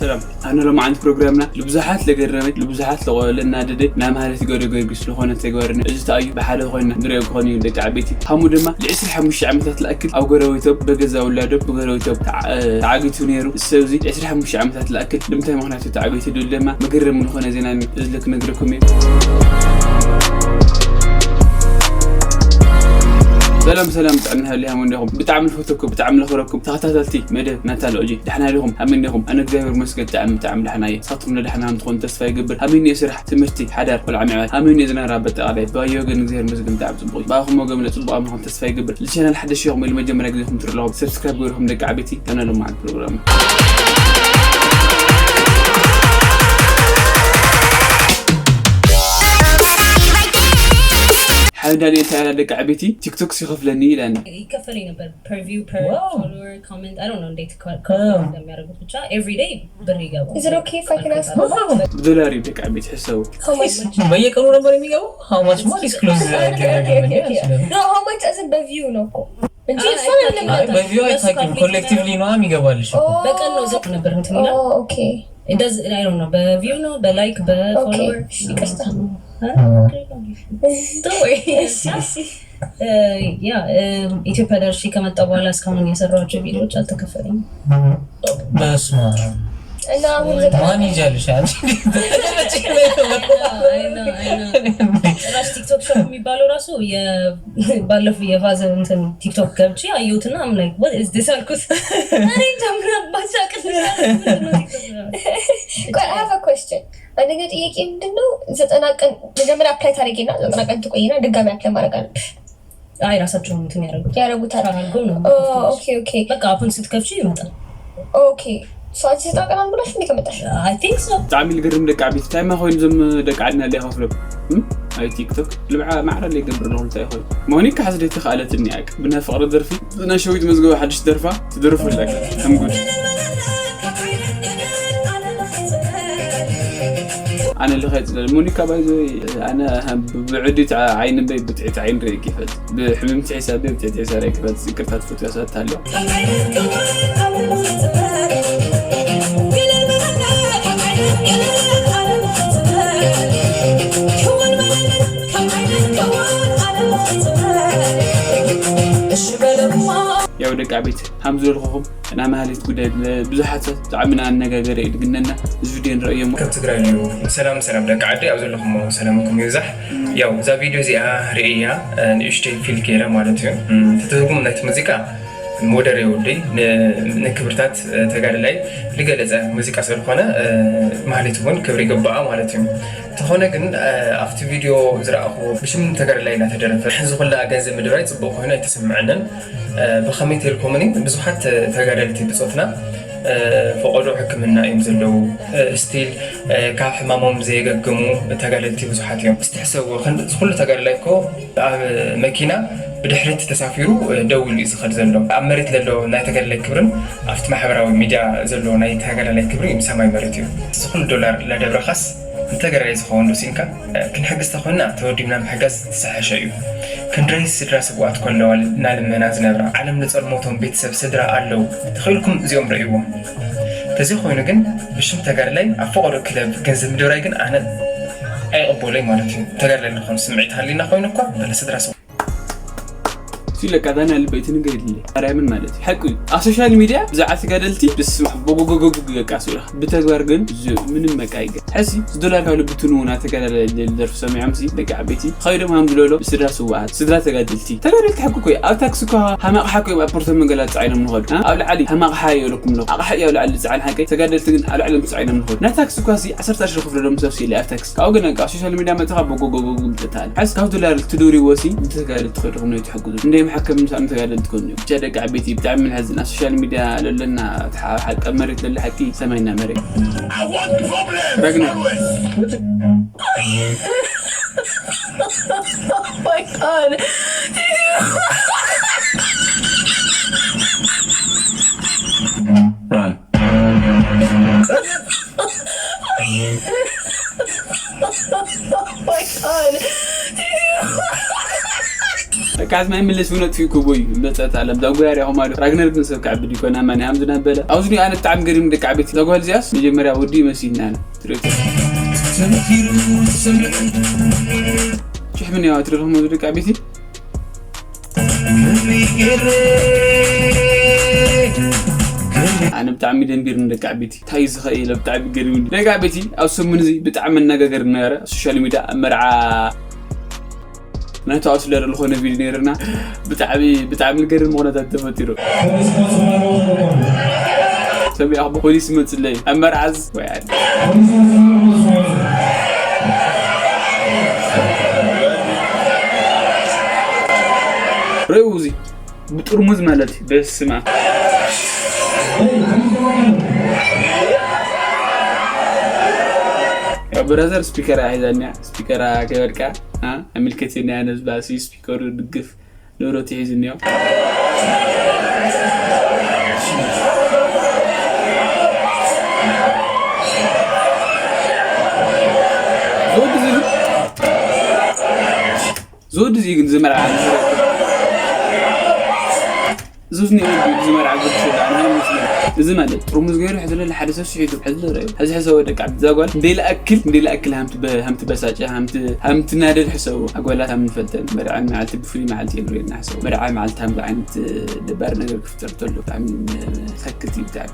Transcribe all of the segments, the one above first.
ሰላም። ኣነ ሎማዓንቲ ፕሮግራምና ልብዙሓት ለገረመ ልብዙሓት ለቆ ለናደደ ናይ ማህሌት ገደ ገርጊስ ዝኾነ ተግባርና እዚ ተኣዩ ብሓደ ኮይና ንሪኦ ክኾን እዩ ደቂ ዓበይቲ። ሃሙ ድማ ል25 ዓመታት ለኣክል ኣብ ጎረቤቶም በገዛ ውላዶም ብጎረቤቶም ተዓ- ተዓጊቱ ነይሩ። እዚ ሰብ እዚ ል25 ዓመታት ለኣክል ንምንታይ ምኽንያቱ ተዓጊቱ ድብል ድማ መገረሚ ዝኾነ ዜና እዚ ክነግረኩም እዩ። ሰላም ሰላም ጥዕና ሃሊ ሃሙ እንዲኹም ብጣዕሚ ልፈተኩም ብጣዕሚ ለኽረኩም ተኸታተልቲ መደብ ናታ ሎጂ ደሕና ዲኹም? ኣሜን ዲኹም? ኣነ እግዚኣብሔር መስገን ብጣዕሚ ብጣዕሚ ደሕና እየ። ንሳትኩም ለደሕና ምትኾኑ ተስፋ ይገብር። ኣሜን እየ ስራሕ ትምህርቲ ሓዳር ቆልዓ ምዕባል ኣሜን እየ ዝነራ በጠቓላይ ባዮ ግን እግዚኣብሔር መስገን ብጣዕሚ ጽቡቕ እዩ። ብኣኹም ወገን ለጽቡቕ ምኾን ተስፋ ይገብር። ልቻናል ሓደሽ ኢኹም ኢሉ መጀመርያ ግዜኹም ትርለኹም ሰብስክራይብ ገይርኹም ደቂ ዓበይቲ ከነሎም መዓልቲ ፕሮግራም ሓበን ዳንኤል እንታይ ደቂ ዓበይቲ ቲክቶክ ሲኸፍለኒ ኢላኒ። ይከፈለኝ ነበር per view per follower comment I don't know እንዴት እንደሚያደርጉት ብቻ every day ብር ይገባል። Is it okay if I can ask how much? ብዶላር እዩ ደቂ ዓበይቲ ሕሰቡ። በየቀኑ ነበር የሚገባው? How much more disclose አይደረግም እንጂ አልችልም። No, how much as in በ view ነው እኮ እንጂ እሱ አይደለም አይ በ view አይታወቅም። Collectively ነው የሚገባልሽ እኮ። በቀን ነው ዘ ነበር እንትን ይላል። Oh, okay. እንደዚህ I don't know በ view ነው በ like በ Okay. follower ይቅርታ። Don't worry. ያ ኢትዮጵያ ደርሼ ከመጣሁ በኋላ እስካሁን የሰራኋቸው ቪዲዮዎች አልተከፈለኝም። በስመ አብ እና አሁን ማን ይጃልሽ አንቺ? ጭራሽ ቲክቶክ ሾፕ የሚባለው ራሱ ባለፉ የፋዘር እንትን ቲክቶክ ገብቼ አየሁትና I'm like what is this አልኩት። እኔ ጀምራባቻ ቅድስት ቆይ I have a question። አንደኛ ጥያቄ ምንድን ነው? ዘጠና ቀን መጀመሪያ apply ታደርጊና ዘጠና ቀን ትቆይና ድጋሚ apply ማድረግ አለብሽ። አይ ራሳቸውን እንትን ያደረጉት ያደረጉታል። አድርገው ነው Oh, okay, okay. በቃ አፑን ስትከፍቺ ይመጣል። Okay. So አንቺ ዘጠና ቀን አልሞላሽ እንዴ ከመጣሽ? I think so። ብጣዕሚ ልገርም ደቂ ዓበይቲ ታይማ ኮይኑ ዞም ደቂ ዓድና ሊያ ከፍሎም ኣይ ቲክቶክ ልብዓ ማዕረ ለይገብር ኣለኹ እንታይ ኮይኑ ሞኒካ ሓስደቲ ከኣለት እኒኣቅ ብናይ ፍቕሪ ደርፊ ናይ ሸዊት መዝገቡ ሓድሽ ደርፋ ትደርፉ ኣለካ ከም ጉድ ኣነ ልኸ ይፅለል ሞኒካ ባይዘ ኣነ ብዕዲት ዓይኒ በይ ብጥዒት ዓይኒ ርእየ ይፈልጥ ብሕምምቲ ሒሳብ በይ ብጥዒት ሒሳብ ርእየ ይፈልጥ ይቅርታ ትፈትያ ሰባት ኣለዋ ያው ደቂ ዓበይቲ ሃም ዝበልኩኹም ናይ ማህሌት ጉዳይ ብዙሓት ሰብ ብጣዕሚ ንኣነጋገረ እዩ ድግነና እዚ ቪድዮ ንረእዮ እሞ ከም ትግራይ እዩ ሰላም ሰላም ደቂ ዓዲ ኣብ ዘለኹም ሰላምኩም ይብዛሕ ያው እዛ ቪድዮ እዚኣ ርእያ ንእሽተይ ፊል ገይረ ማለት እዩ ተትርጉም ናይቲ ሙዚቃ መወደር የውደይ ንክብርታት ተጋድላይ ዝገለፀ ሙዚቃ ስለዝኾነ ማህሌት እውን ክብሪ ይግባኣ ማለት እዩ እንተኾነ ግን ኣብቲ ቪድዮ ዝረኣኹዎ ብሽም ተጋድላይ እናተደረፈ ሕዚ ኩላ ገንዘብ ምድራይ ፅቡቅ ኮይኑ ኣይተሰምዐንን ብኸመይ ተልኮምኒ ብዙሓት ተጋደልቲ ብፆትና ፈቐዶ ሕክምና እዮም ዘለዉ ስቲል ካብ ሕማሞም ዘየገግሙ ተጋደልቲ ብዙሓት እዮም እስቲ ሕሰብዎ ኩሉ ተጋድላይ እኮ ኣብ መኪና ብድሕሪት ተሳፊሩ ደው ኢሉ እዩ ዝኸድ ዘሎ ኣብ መሬት ዘሎ ናይ ተጋዳላይ ክብርን ኣብቲ ማሕበራዊ ሚድያ ዘሎ ናይ ተጋዳላይ ክብሪ ሰማይ መሬት እዩ እዚ ኩሉ ዶላር ላደብረኻስ ንተጋዳላይ ዝኸውን ዶ ሲንካ ክንሕግዝ ተኾንና ተወዲብና ምሕጋዝ ዝሓሸ እዩ ክንደይ ስድራ ስውኣት ኮለዋ እናልመና ዝነብራ ዓለም ንፀልሞቶም ቤተሰብ ስድራ ኣለዉ ተኽኢልኩም እዚኦም ረእይዎም ተዘይኮይኑ ግን ብሽም ተጋዳላይ ኣብ ፈቐዶ ክለብ ገንዘብ ምድብራይ ግን ኣነ ኣይቕበሎይ ማለት እዩ ተጋዳላይ ዝኾኑ ስምዒት ሃሊና ኮይኑ እኳ በለ ስድራ ስው ሲለቃ ዳና ልበይ ትንገር ይድለ ማርያምን ማለት እዩ ሓቂ እዩ ኣብ ሶሻል ሚድያ ብዛዕባ ተጋደልቲ ብስማ ቦጎጎጎግ በቃ ስኢኻ ብተግባር ግን ምንም በቃ ይገ ሕሲ ዝዶላር ካብ ልብትኑ እውን ኣተጋዳላይ ደርፊ ሰሚዖም ሲ ደቂ ዓበይቲ ኸይዶም ሃም ዝለሎ ስድራ ስዋኣት ስድራ ተጋደልቲ ተጋደልቲ ሓቂ ኮይ ኣብ ታክሲ እኳ ሃማቕ ሓቂ ኣብ ኣፖርቶ መንገላ ጻዒኖም ንኸዱ ኣብ ላዕሊ ሃማቕ ሓ የለኩም ኣለኹ ኣቕሓ ኣብ ላዕሊ ጻዕን ሓቂ ተጋደልቲ ግን ኣብ ላዕሎም ጻዒኖም ንኸዱ ናይ ታክሲ እኳ ሲ ዓሰርተ ሽሕ ክፍለሎም ሰብ ሲለ ኣብ ታክሲ ካብኡ ግን ኣብ ሶሻል ሚድያ መጥኻ ቦጎጎጎጎ ምጥታል ሓስ ካብ ዶላር ትዱሪ ወሲ ንተጋደልቲ ኸድኹም ነው ትሕግዙ እንደይ መሓከም ምሳን ተጋደልቲ ኮኑ ብቻ ደቂ ዓበይቲ ብጣዕሚ ምንሕዝን ኣብ ሶሻል ሚድያ ለለና ሓቂ መሬት ለለ ሓቂ ሰማይና መሬት ረግና my god. Run. Oh my god. ደቂ ካዝ ማይ ምልስ እውን ኣጥፊኡ ክቦ እዩ መጸት ኣለም ዛጉያር ያኹም ኣሉ ራግነር ግን ሰብ ከዕብድ ይኮና ማን ያም ዝናበለ ኣብዚ ኣነ ብጣዕሚ ገሪም ደቂ ዓበይቲ ዛጓል እዚኣስ መጀመርያ ወዲ ይመስልና ኣነ ትሪኦ ጭሕምን ያው ትሪኦም ደቂ ዓበይቲ ኣነ ብጣዕሚ ደንቢር ንደቂ ዓበይቲ እንታይ ዝኸኢለ ብጣዕሚ ገሪም ደቂ ዓበይቲ ኣብ ሰሙን እዚ ብጣዕሚ መነጋገር ነበረ ሶሻል ሚዲያ ኣብ መርዓ ናቱ ኣስለር ዝኾነ ቪድዮ ነይርና ብጣዕሚ ብጣዕሚ ገርም ኩነታት ተፈጢሩ ሰሚዕኹም ፖሊስ ይመፅለይ ኣብ መርዓዝ ወይ ርእዩ እዚ ብጥርሙዝ ማለት እዩ በስማ ብራዘር ስፒከር ሒዛኒያ ስፒከራ ከይወድቃ ኣምልከት ናይ ነዝባሲ ስፒከሩ ድግፍ ንብረት ሒዙ እኒኦ ዝወዲ ዝብል ዝወዲ እዚ ግን ዝመርዓ ዝወዲ ዝመርዓ ዝወዲ ዝወዲ ኣነ መስለኝ እዚ ማለት ጥርሙዝ ገይሩ ሕዚ ለለ ሓደ ሰብ ስሒቱ ሕዚ ለረዩ ሕዚ ሕሰቦ ደቂ ዓዲ እዛ ጓል እንደይልኣክል እንደይልኣክል ሃምቲ በ- ሃምቲ በሳጨ ሃምቲ ሃምቲ ናደድ ሕሰቦ ኣጓላት ሃም ንፈልጠን መርዓን መዓልቲ ብፍሉይ መዓልቲ የብርየና ሕሰቦ መርዓ መዓልቲ ሃምዚ ዓይነት ደባሪ ነገር ክፍጠር ተሎ ብጣዕሚ ሰክት እዩ ብጣዕሚ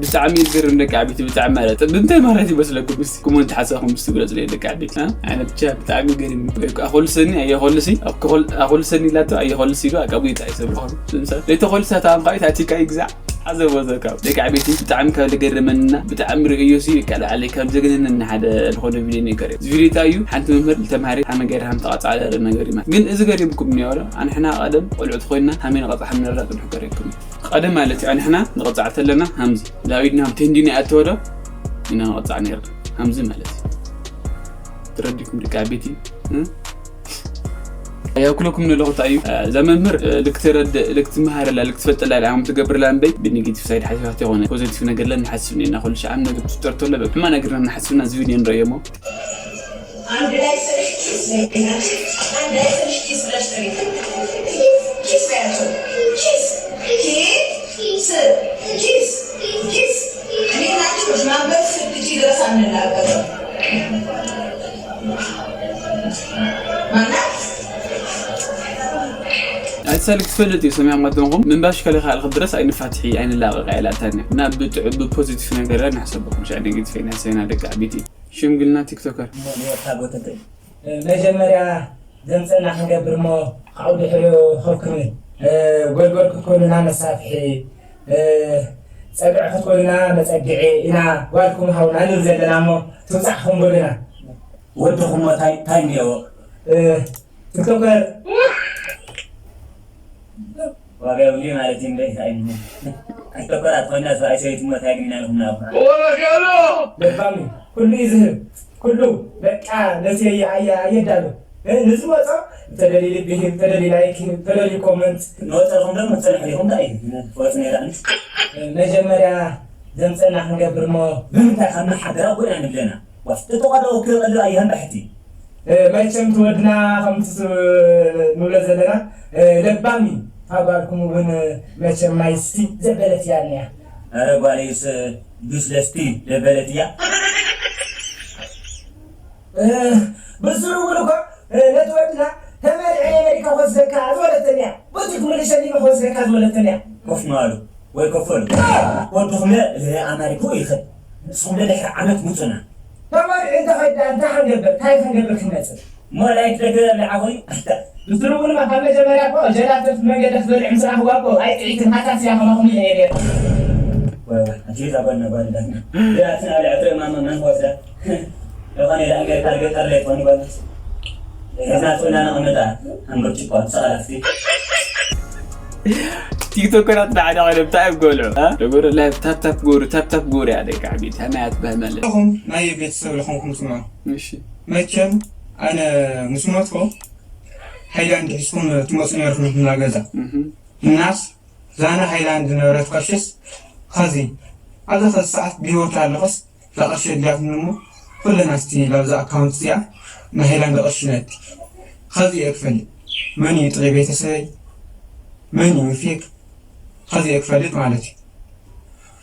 ብጣዕሚ ይገርም ደቂ ዓቢቲ ብጣዕሚ ማለት ብምንታይ ማለት ይመስለኩም ስ ኩመንት ሓሳኹም ስ ትግለጽ ደቂ ዓቢቲ ኣነ ብቻ ብጣዕሚ ገርም ኣኮልሰኒ ኣየኮልሲ ኣኮልሰኒ ላቶ ኣየኮልሲ ኢሉ ኣቃቡ ይጣይ ሰብ ለይተኮልሳ ታምካዊት ኣቲካ ይግዛዕ ኣዘቦ ዘካብ ደቂ ዓበይቲ ብጣዕሚ ካብ ዝገረመንና ብጣዕሚ ርእዮ ሲ ይቃል ዓለይ ካብ ዘግነነኒ ሓደ ዝኾነ ቪድዮ ነይከር እዚ ቪድዮ እንታይ እዩ ሓንቲ መምህር ዝተምሃረ ሓመ ገይራ ሃም ተቃጻለ ነገር እዩ ግን እዚ ገሪምኩም እኒኦ ዶ ኣንሕና ቀደም ቆልዑት ኮይና ሃመይ ንቀጻ ሃም ነራ ቅድሑ ገሪኩም ቀደም ማለት እዩ ኣንሕና ንቀጻዕ ተለና ሃምዚ ዳዊድና ሃም ቴንዲና ያተወ ዶ ኢና ንቀጻዕ ነይርና ሃምዚ ማለት እዩ ትረዲኩም ደቂ ዓበይቲ ያኩለኩም ንለኹ እንታይ እዩ እዛ መምህር ልክትረድእ ልክትመሃረላ ልክትፈልጠላ ኢላ ከም ትገብርላ እምበይ ብኔጌቲቭ ሳይድ ሓሲባት የኾነ ፖዘቲቭ ነገር ለን ንሓስብ ኔና ኩሉ ሸዓም ነገር ትፍጠር ተሎ በ ሕማ ነገርና ንሓስብና እዚ ቪድዮ ንረእዮ እሞ አንድ ላይ ስልሽ ኪስ በይና አንድ ላይ ስልሽ ኪስ ብለሽ ጥሪ ኪስ በያቸው ኪስ ኪስ ኪስ ኪስ እኔ ናቸው ማንበብ ስድጂ ድረስ አንናገርም ኣይትሳልክ ትፈልጥ እዩ ሰሚያ ማተንኹም ምንባሽ ከለካ ኣልክ ድረስ ኣይንፋትሒ ኣይንላቀቅ ኣይላታን እና ብጥዑ ብፖዚቲቭ ነገር ንሕሰበኩም ሻ ኔጌቲቭ ናይ ሰና ደቂ ዓቢቲ ሽምግልና ቲክቶከር መጀመርያ ዘምፀና ክንገብር እሞ ካብኡ ድሕሪኡ ከብክብል ጎልጎል ክትኮኑና መሳፍሒ ፀግዒ ክትኮኑና መፀግዒ ኢና ጓልኩም ሃውና ንብል ዘለና እሞ ትብፃሕኹም በሉና ወድኹም ታይ ታይ እኒኦ ትክቶከር ዋጋ የብሉ ማለት እዩ እንታይ እንታይ ቲክቶከራት ኮይና ሰብኣይ ሰበይቲ ሞ ታይ ግን ናልኩም ናኹ ለባሚ ኩሉ እዩ ዝህብ ኩሉ በቃ ነፍሲ ኣየዳሉ ንዝመፆ ተደሊ ልቢ ሂብ ተደሊ ላይክ ሂብ ተደሊ ኮመንት ንወፀልኩም ዶ መፀልሑ ኢኹም እንታይ እዩ ወፅ ነይራ መጀመርያ ዘምፀና ክንገብር እሞ ብምንታይ ካብ ንሓድራ ኮይና ንብለና ዋስ እተቋደወ ክቕልል ኣየሃን ባሕቲ መቸም ትወድና ከምቲ ንብሎ ዘለና ለባሚ ካብ ጓልኩም እውን መቸም ናይ ስቲ ዘበለት እያ እኒያ ኧረ ጓለይስ ጁስ ለስቲ ዘበለት እያ ብስሩ እውን እኮ ነቲ ወድና ተመሪዐ ኣሜሪካ ክወስደካ ዝበለተኒ እያ በቲ ክምልሸኒ ክወስደካ ዝበለተኒ እያ ኮፍ ማሉ ወይ ከፈሉ ወድኹም ኣማሪኩ ይኽእል ንስኹም ድሕሪ ዓመት ምፁና ተመሪዑ እንተኸይዳ እንታይ ክንገብር እንታይ ክንገብር ክንመፅእ ሞላይ ትደግረ ለዓኹ ብስሩ እውን ካብ መጀመርያ እኮ ጀላተት መገደፍ በሊዕ ምስ ረኣኽዋ እኮ ኣይጥዒትን ሃታስ እያ ከማኹም ኢለ እየ ኣቲ ዛጓል ነጓል እንዳትና ያትን ኣብ ልዕቶ ማማ መን ወስዳ ዝኾነ ኢላ ገርካ ገጠር ላይ ትኾን ይባል እዛ ጾና ነቐመጣ ኣንበርጭቋ ሰቓላፍቲ ቲክቶከራት ንዓዳ ኮይነ ብጣዕሚ ጎልዑ ደጎረ ላይፍ ታፕታፕ ጎሩ ታፕታፕ ጎሩ ያ ደቂ ዓቢት ሃናያት በህመለ ኹም ናይ ቤተሰብ ለኹምኩም ስማ እሺ መቸም ኣነ ምስ ሞትኩ ሃይላንድ ሒዝኩም ትመፁ ነርኩም ናብ ገዛ። እናስ ዛና ሃይላንድ ነበረት ቀሽስ ኸዚ ኣብዚ ኸዚ ሰዓት ብህይወት ኣለኸስ ላቐርሺ ኣድልያትኒ እሞ ኩለን ኣስቲ ላብዛ ኣካውንት እዚኣ ንሃይላንድ ቅርሺ ነቲ ኸዚ እየ ክፈልጥ መን እዩ ጥሪ ቤተሰበይ መን እዩ ፌክ ኸዚ እየ ክፈልጥ ማለት እዩ።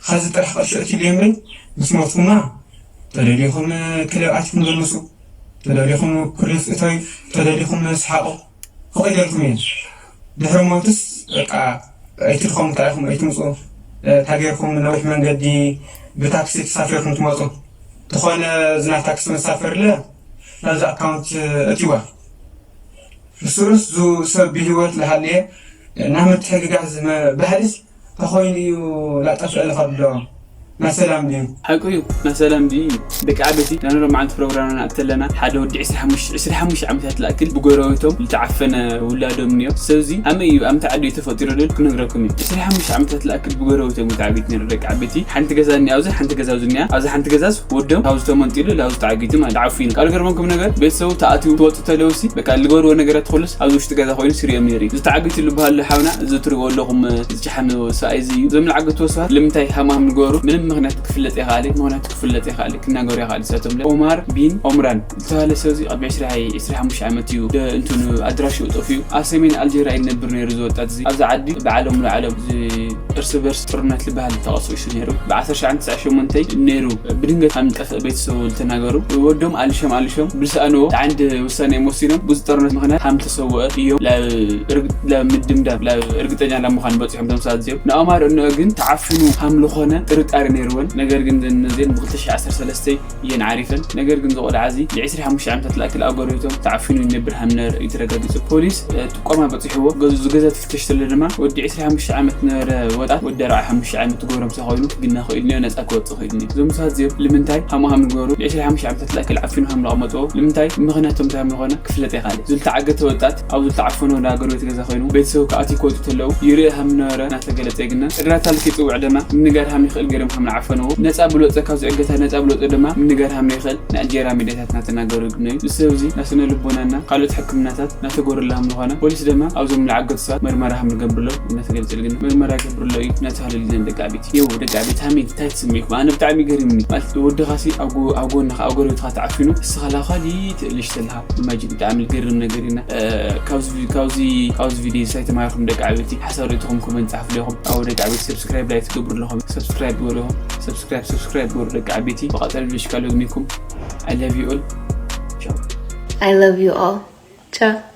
ኸዚ ጥራሕ ቅርሺ እቲ ሌምሪ ምስ ሞትኩማ ተደሊኹም ክለብ ኣትኩም ዘምሱ ተደሊኹም ኩሪፍ እተዩ ተደሊኹም ስሓቑ ክቕየልኩም እየ። ድሕሪ ሞትስ በቃ ኣይትድኸሙ እንታይ ኢኹም ኣይትምፁ ታጌርኩም ነዊሕ መንገዲ ብታክሲ ተሳፊርኩም ትመፁ ተኾነ ዝና ታክሲ መሳፈርለ ናብዚ ኣካውንት እትዋ ብስሩስ ዙ ሰብ ብህይወት ለሃልየ ናብ ምትሕግጋዝ ባህልስ ተኾይኑ እዩ ላጠፍእ ለኸብዶ ናሰላም ድዩ? ሓቁ እዩ ናሰላም ድዩ እዩ። ደቂ ዓበይቲ ናንሮ መዓልቲ ፕሮግራምና እተለና ሓደ ወዲ 25 ዓመታት ላእክል ብጎረቤቶም ዝተዓፈነ ውላዶም እኒኦ። ሰብዚ ኣመይ እዩ ኣብቲ ዓዲ ተፈጢሩ ድል ክነግረኩም እዩ። 25 ዓመታት ላእክል ብጎረቤቶም ውላድ ዓበይቲ ነሩ። ደቂ ዓበይቲ ሓንቲ ገዛ እኒኣ ኣብዚ ሓንቲ ገዛ ኣብዚ እኒኣ ኣብዚ ሓንቲ ገዛስ ወዶም ካብዚ ተመንጢሉ ላብዚ ተዓጊቱ ማለት ተዓፊኑ ካብ ገርመኩም ነገር ቤተሰቡ ተኣትዩ ትወጡ ተለውሲ በቃ ልገርዎ ነገራት ትኽሉስ ኣብዚ ውሽጢ ገዛ ኮይኑ ስሪኦም ነሩ። ዝተዓጊቱ ልበሃሉ ሓውና እዚ ትሪእዎ ኣለኹም ዝጨሓኑ ሰብኣይ እዚ እዩ። እዞም ዝዓገትዎ ሰባት ልምንታይ ሃማም ንገሩ ምንም ምኽንያት ክፍለጥ ይኽኣል ምኽንያት ክፍለጥ ይኽኣል ክናገሩ ይኽኣል። ንሳቶም ለ ኦማር ቢን ኦምራን ዝተባሃለ ሰብ እዚ ቅድሚ 25 ዓመት እዩ ደ- እንትኑ ኣድራሽኡ ጠፍኡ ኣብ ሰሜን ኣልጀርያ ይነብር ነይሩ። ዝወጣት እዚ ኣብዚ ዓዲ ብዓለም ንዓለም እዚ እርስ በርስ ጥርነት ዝበሃል ተቐስቂሱ ነይሩ። ብ1998 ነይሩ ብድንገት ከም ጠፍእ ቤተሰቡ ዝተናገሩ ወዶም ኣልሸም ኣልሸም ብዝሰኣንዎ ዓንድ ውሳኔ ወሲኖም ብዙ ጥርነት ምኽንያት ከም ተሰወአ እዮም ላብ እርግ- ላብ ምድምዳም ላብ እርግጠኛ ላብ ምዃን በፂሖም። ተምሳት እዚኦም ንኣማር እንኦ ግን ተዓፊኑ ከም ዝኾነ ጥርጣሬ ነይርወን። ነገር ግን ነዚን ብ2013 እየን ዓሪፈን። ነገር ግን ዝቆልዓ እዚ ል25 ዓመታት ላእክል ኣብ ጎረቤቶም ተዓፊኑ ይነብር ሃምነር እዩ ተረጋጊጹ። ፖሊስ እ፣ ጥቆማ በጺሕዎ ገዙ ዝገዛ ትፍተሽ ተሎ ድማ ወዲ 25 ዓመት ነበረ ወጣት ወዲ 45 ዓመት ጎረምሳ ኮይኑ ክግና ክኢሉ ነዮ ነጻ ክወጽእ ክኢሉ ነዮ። እዞም ሰባት እዚኦም ልምንታይ ሃምሃም ንገሩ ል25 ዓመታት ላእክል ዓፊኑ ሃም ለቐመጥዎ ልምንታይ ምኽንያቶም እንታይ ምኾነ ክፍለጥ ይኻል። ዝልተዓገተ ወጣት ኣብ ዝልተዓፈኖ ወደ ጎረቤት ገዛ ኮይኑ ቤተሰቡ ከኣትዩ ክወጡ ተለዉ ይርኢ ሃም ነበረ እናተገለጸ ይግነ። እግራታ ልክ ይጽውዕ ድማ ምንጋር ሃም ይኽእል ገይሮም ሃም ንዓፈንዎ ነጻ ብልወጸ ካብ ዝዕገታ ነጻ ብልወጸ ድማ ምንጋር ሃም ይኽእል ንኣልጀራ ሚዲያታት እናተናገሩ ይግነዩ። እዚ ሰብ እዚ ናስነ ልቦናና ካልኦት ሕክምናታት እናተገበረሎም ዝኾነ ፖሊስ ድማ ኣብዞም ንዓገቱ ሰባት መርመራ ከም ዝገብርሎም እናተገልጸ ይግነ። መርመራ ይገብርሎ እዩ እናተባህለ ይግነ። ደቂ ዓበይቲ የው ደቂ ዓበይቲ ሃመይ እንታይ ትስምዒኩም ኣነ ብጣዕሚ ገሪምኒ ማለት ወድኻሲ ኣብ ጎ- ኣብ ጎንኻ ኣብ ጎረቤትኻ ተዓፊኑ እስኻ ላኻሊ ትእልሽ ዘለኻ ኢማጂን ብጣዕሚ ዝገርም ነገር ኢና። እ፣ ካብዚ ቪ- ካብዚ ካብዚ ቪድዮ ሳይ ተማሂርኩም ደቂ ዓበይቲ ሓሳብ ርእይትኹም ኮመንት ጻሕፉ ኣለኹም። ኣብ ደቂ ዓበይቲ ሰብስክራይብ ላይ ትገብሩ ኣለኹም። ሰብስክራይብ ግበሩ ኣለኹም። ሰብስክራይብ ሰብስክራይብ ግበሩ ደቂ ዓበይቲ። ብቐጻሊ ቪድዮ ሽካሎ ግኒኩም። I love you all. Ciao. I love you all. Ciao.